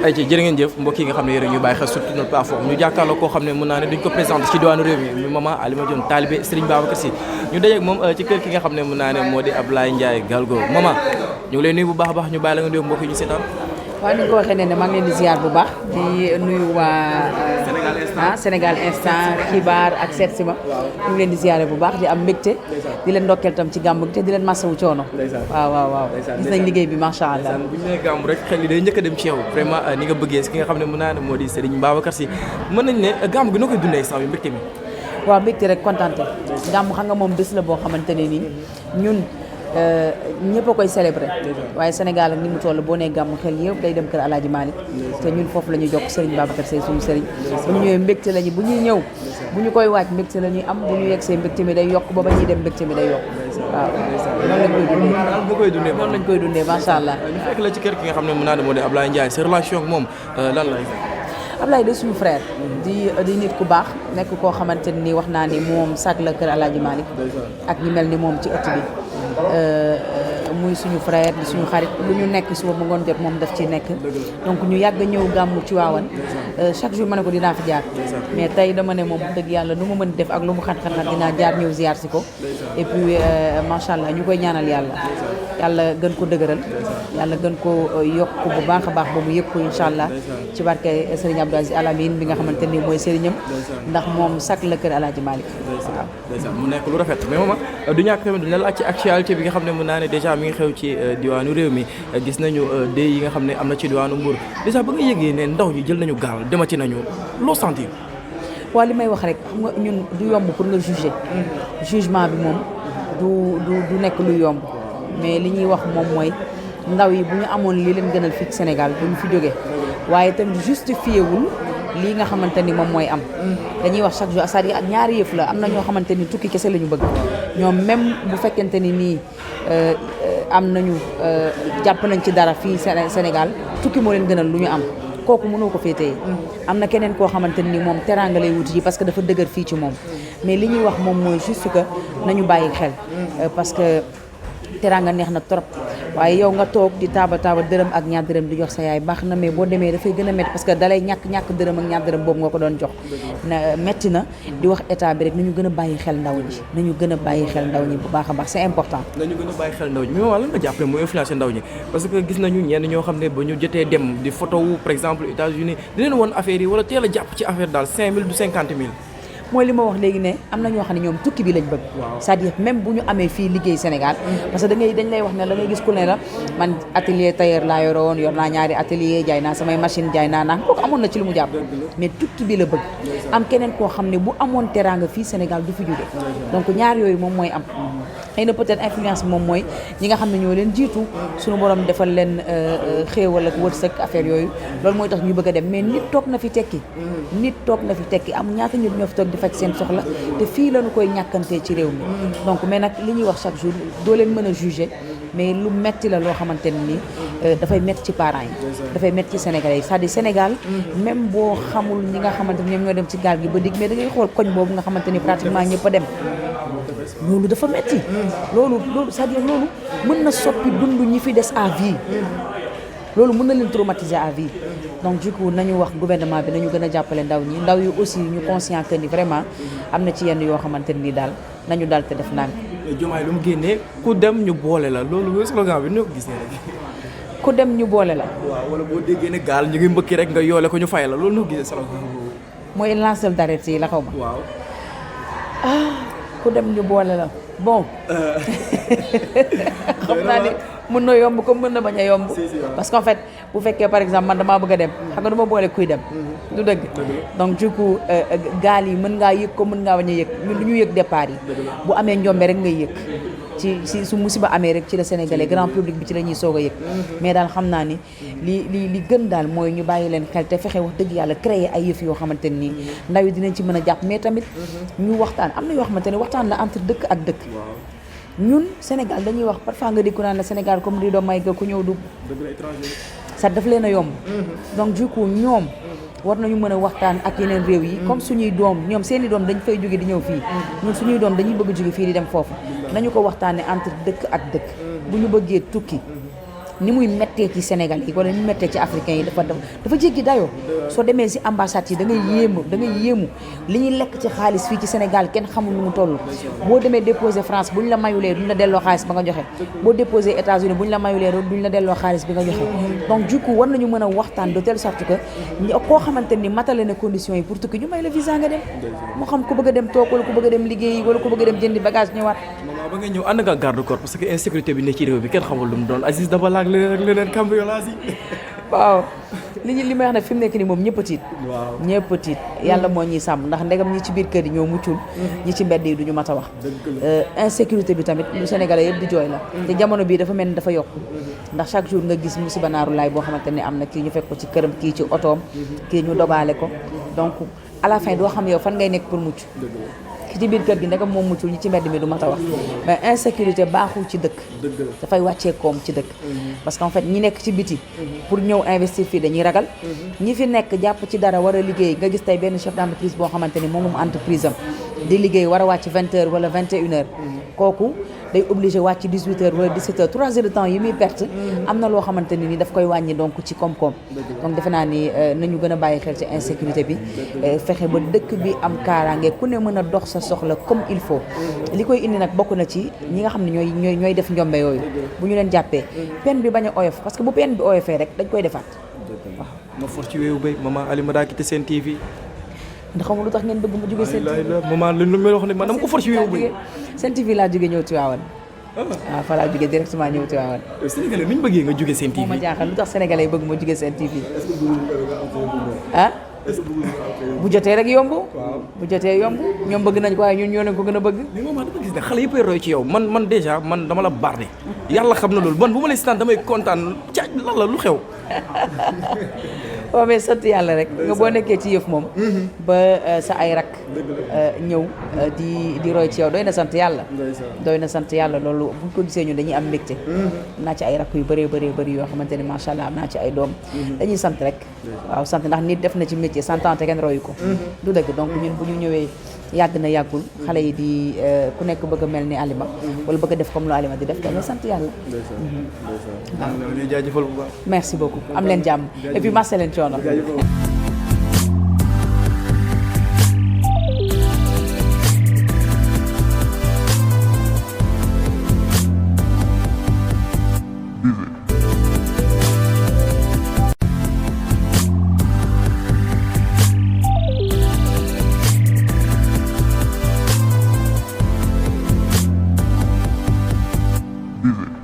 ay ci jërë ngeen jëf mbokk yi nga xam ne yéen ñu bàyyi xel surtout notre plateforme ñu jàkkaarloo koo xam ne mën naa ne duñ ko présenté ci diwaanu réew mi muy maman Alima Dione taalibe Serigne Babacar Sy ñu dajeeg moom ci kër ki nga xam ne mën naa ne moo di Ablaye Ndiaye Galgo maman ñu ngi lay nuyu bu baax a baax ñu bàyyi la nga nuyu mbokk yi ñu seetaan. waaw ni nga ko waxee ne maa ngi leen di ziar bu baax di nuyu waa Sénégal instant xibaar ak seet si ma ñu ngi leen di ziare bu baax di am mbégte di leen ndokkeel tam ci gàmmu gi te di leen masawu coono waaw gis nañ liggéey bi macha allah bu ñu nee gàmmu rek xel yi day njëkk a dem ci yow vraiment ni nga bëggee si ki nga xam ne mën naa ne moo di Serigne Babacar Sy mën nañ ne gàmmu gi noo koy dundee sax bi mbégte mi waaw mbégte rek kontaante gàmmu xam nga moom bés la boo xamante ne nii ñun ñëpp a koy célébré waaye Sénégal ak ni mu toll boo nee gàmm xel yëpp day dem kër Alaaji Malick te ñun foofu la ñuy jokk Serigne Babacar Sy suñu Serigne bu ñu ñëwee mbégte lañu bu ñuy ñëw bu ñu koy waaj mbégte la ñuy am bu ñu yegsee mbégte mi day yokk ba ñuy dem mbégte mi day yokk waaw noonu lañ koy dundee macha allah. ñu fekk la ci kër ki nga xam ne mën naa ne moo di Ablaye Ndiaye sa relation ak moom lan lay Ablaye de suñu frère di nit ku baax nekk koo xamante ni wax naa ni moom sag la kër Alaaji Malick ak ñi mel ni moom ci ëtt bi muy suñu frère di suñu xarit lu ñu nekk suba ba ngoon jot moom daf ci nekk donc ñu yàgg ñëw gàmmu ci waawan chaque jour ma ne ko dinaa fi jaar mais tey dama ne moom dëgg yàlla nu mu mën def ak lu mu xat-xat dinaa jaar ñëw ziar si ko et puis macha allah ñu koy ñaanal yàlla gën ko dëgëral yàlla gën ko yokk bu baax a baax ba mu yëg ko incha allah ci barke Serigne Abdou Aziz Alamine bi nga xamante ni mooy sëriñam ndax moom sak la kër Alaaji Malick waaw mu nekk lu rafet mais moom du ñàkk tamit dina laaj ci actualité bi nga xam ne mën naa ne déjà mi ngi xew ci diwaanu réew mi gis nañu dee yi nga xam ne am na ci diwaanu Mbour déjà ba nga yëgee ne ndaw ñi jël nañu gaal demati nañu loo sentir. waaw li may wax rek xam nga ñun du yomb pour nga juger jugement bi moom du nekk lu yomb mais li ñuy wax moom mooy ndaw yi bu ñu amoon li leen gënal fii Sénégal bu ñu fi jógee waaye tamit justifié wul lii nga xamante ni moom mooy am dañuy wax chaque jour c'est-à-dire ak ñaari yëf la am na ñoo xamante ni tukki kese la ñu bëgg ñoom même bu fekkente ni nii am nañu jàpp nañ ci dara fii Sénégal tukki moo leen gënal lu ñu am kooku mënoo ko féetee am na keneen koo xamante ni moom teraanga lay wuti ji parce que dafa dëgër fii ci moom mais li ñuy wax moom mooy juste que nañu bàyyi xel parce que teraanga neex na trop waaye yow nga toog di taaba dërëm ak ñaar dërëm di jox sa yaay baax na mais boo demee dafay gën a métti parce que dalay ñàkk dërëm ak ñaar dërëm boobu nga ko doon jox na métti na di wax état bi rek nañu gën a bàyyi xel ndaw ñi bu baax a baax c'est important nañu gën a bàyyi xel ndaw ñi mais lan nga jàppale mooy influencer ndaw ñi parce que gis nañu ñenn ñoo xam ne ba ñu jotee dem di photo wu par exemple États-Unis di leen woon affaire yi wala teel a jàpp ci affaire daal 5000 du 50 000 mooy li ma wax léegi ne am na ñoo xam ne ñoom tukki bi lañ bëgg c'est-à-dire même bu ñu amee fii liggéey Sénégal parce que dañ lay wax ne da ngay gis ku ne la man atelier tailleur laa yoroon yor naa ñaari atelier jaay naa samay machine jaay naa kooku amoon na ci lu mu jàpp mais tukki bi la bëgg am keneen koo xam ne bu amoon teraanga fii Sénégal du fi jóge donc ñaar yooyu moom mooy am xëy na peut-être influence moom mooy ñi nga xam ne ñoo leen jiitu suñu borom defal leen xéewal ak wërsëg affaire yooyu loolu mooy tax ñu bëgg a dem mais nit toog na fi tekki am ñaata nit ñoo fi toog di faj seen soxla te fii lañu koy ñàkkantee ci réew mi donc mais nag li ñuy wax chaque jour doo leen mën a juger mais lu metti la loo xamante ne nii dafay metti ci parents yi dafay metti ci Sénégalais yi c'est-à-dire Sénégal même boo xamul ñi nga xamante ni ñoom ñoo dem ci gaal gi ba dig mais da ngay xool koñ boobu nga xamante ni pratiquement ñëpp a dem loolu dafa metti loolu c'est-à-dire loolu mën na soppi dund ñi fi des à vie loolu mën na leen traumatiser à vie donc du coup nañu wax gouvernement bi nañu gën a jàppale ndaw yi aussi ñu conscient que ni vraiment am na ci yenn yoo xamante ni daal nañu daal te def ndànk. Diomaye lu mu génnee ku dem ñu boole la loolu slogan bi noo ko gisee rek. ku dem ñu boole la. waaw wala boo déggee ne gaal ñu ngi mbëkki rek nga yoole ko ñu fay la loolu noo gisee slogan boobu. mooy lanceur d'alerte yi la xaw ma. waaw. ku dem ñu boole la bon. xam naa ne mën na yomb comme mën na bañ a yomb. parce qu'en fait bu fekkee par exemple man damaa bëgg a dem xam nga dama boole kuy dem. du dëgg donc du coup gaal yi mën ngaa yëg ko mën ngaa bañ a yëg ñun du ñu yëg départ yi. bu amee njombe rek ngay yëg. ci su musiba amee rek ci la Sénégalais grand public bi ci la ñuy soog a yëg. mais daal xam naa ni li gën daal mooy ñu bàyyi leen xel te fexe wax dëgg yàlla créer ay yëf yoo xamante nii ndaw yi dinañ ci mën a jàpp mais tamit ñu waxtaan am na yoo xamante ne waxtaan la entre dëkk ak dëkk. ñun Sénégal dañuy wax parfois nga dégg naan la Sénégal comme di doom may ga ku ñëw du sax daf leen a yomb donc du coup ñoom war nañu mën a waxtaan ak yeneen réew yi comme suñuy doom ñoom seeni doom dañ fay jóge di ñëw fii ñun suñuy doom dañuy bëgg jóge fii di dem foofu nañu ko waxtaane entre dëkk ak dëkk bu ñu bëggee tukki ni muy méttee ci Sénégal yi wala ni muy méttee ci africains yi dafa jéggi dayoo soo demee si ambassade yi da ngay yéemu li ñuy lekk ci xaalis fii ci Sénégal kenn xamul nu mu toll boo demee déposer France bu ñu la mayulee duñ la delloo xaalis ba nga joxe boo déposer États-Unis bu ñu la mayulee duñ la delloo xaalis bi nga joxe donc du coup war nañu mën a waxtaan de telle sorte que koo xamante ni matale na conditions yi pour tukki ñu may la visa nga dem moo xam ku bëgg a dem toog wala ku bëgg a dem liggéey wala ku bëgg a dem jëndi bagage ñëwaat. ba nga ñëw ànd nga garde corps parce que insécurité bi ne ci réew bi kenn xamul lu mu doon Aziz Dabala ak leneen cambriolage yi. waaw li may wax ne fi mu nekk nii moom ñëpp a tiit. ñëpp a tiit yàlla moo ñuy sàmm ndax ndegam ñi ci biir kër yi ñoo muccul. ñi ci mbedd yi du ñu mat a wax. insécurité bi tamit lu Sénégalais yëpp di jooy la. te jamono bii dafa mel ni dafa yokku. ndax chaque jour nga gis musiba naaru laay boo xamante ne am na kii ñu fekk ko ci këram kii ci otoom. kii ñu dogaale ko donc à la fin doo xam yow fan ngay nekk pour mucc. ki ci biir kër gi ndegam moom muccul ñi ci mbedd mi du mat a wax mais insécurité baaxul ci dëkk dafay wàccee koom ci dëkk parce que en fait ñi nekk ci biti pour ñëw investir fii dañuy ragal ñi fi nekk jàpp ci dara war a liggéey nga gis tey benn chef d'entreprise boo xamante ni moom entreprise am di liggéey war a wàcc 20 heures wala 21 heures kooku day obligé wàcc 18 heures wala 17 heures 3 heures de temps yi muy perte am na loo xamante ni daf koy wàññi donc ci koom-koom donc defe naa ni nañu gën a bàyyi xel ci insécurité bi fexe ba dëkk bi am kaaraange ku ne mën a dox sa soxla comme il faut li koy indi nag bokk na ci ñi nga xam ne ñooy def njombe yooyu bu ñu leen jàppee peine bi bañ a oyof parce que bu peine bi oyofee rek dañ koy defaat waaw ma for ci weewu béy maman Alima daa quitté Sen TV ndax xamul lu tax ngeen bëgg ma jóge Sen TV maman lu may wax ne man dama ko for ci weewu béy Sen TV laa jóge ñëw Tivaouane waaw fa laa jóge directement ñëw Tivaouane Sénégalais ni ñu bëggee nga jóge Sen TV moo ma jaaxal lu tax Sénégalais yi bëgg ma jóge Sen TV ah bu jotee rek yomb bu jotee yomb ñoom bëgg nañ ko waaye ñun ñoo leen ko gën a bëgg mais maman dama gis ne xale yëpp roy ci yow man déjà man dama la bardé yàlla xam na loolu man bu ma lay seetaan damay kontaan ca lan la lu xew waaw mais sant yàlla rek nga boo nekkee ci yëf moom ba sa ay rak ñëw di roy ci yow doy na sant yàlla doy na sant yàlla loolu buñ ko gisee ñun dañuy am mbégte am naa ci ay rak yu bëree bëri yoo xamante ne macha allah am naa ci ay doom dañuy sant rek waaw sant ndax nit def na ci métier 100 ans te kenn royu ko du dëgg donc ñun bu ñu ñëwee yàgg na yàggul xale yi di ku nekk bëgg a mel ni Alima wala bëgg a def comme lu Alima di def dañuy sant yàlla waaw ñu jaajëfal bu baax merci beaucoup am leen jàmm et puis marcé leen coono Busy.